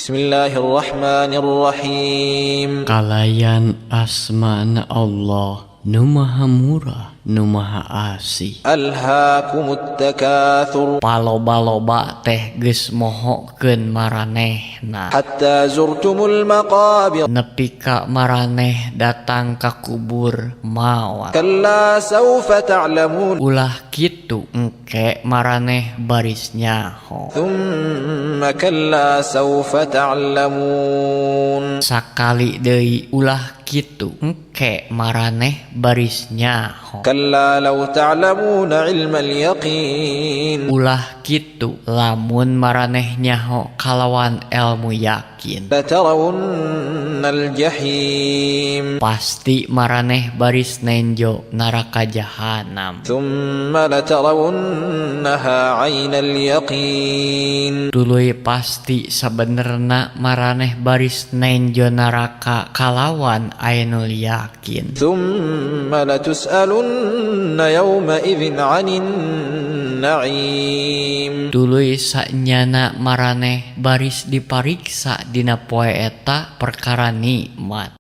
Bismillahirrahmanirrahim. Kalayan asmana Allah nu maha murah, nu maha asih. Alhaakumut takatsur. Paloba-loba teh geus mohokeun maranehna. Hatta zurtumul maqabir. Nepi ka maraneh datang ka kubur maot. Kalla sawfa ta'lamun. Ulah kitu, engke maraneh baris nyaho. Thumma kalla sawfa ta'lamun. Sakali deui, ulah kitu, engke maraneh baris nyaho. Kalla law ta'lamuna ilmal yaqin. Ulah kitu, lamun maraneh nyaho kalawan elmu yakin. Latarawunnal jahim. Pasti maraneh baris nenjo neraka jahanam. Thumma latarawunnaha 'ainal yaqin. Tuluy pasti sabenerna maraneh baris nenjo neraka kalawan ainul yakin. Thumma latus'alunna yawma idzin 'anin na'im. Tuluy sanyana maraneh baris dipariksa dina poe eta perkara nikmat.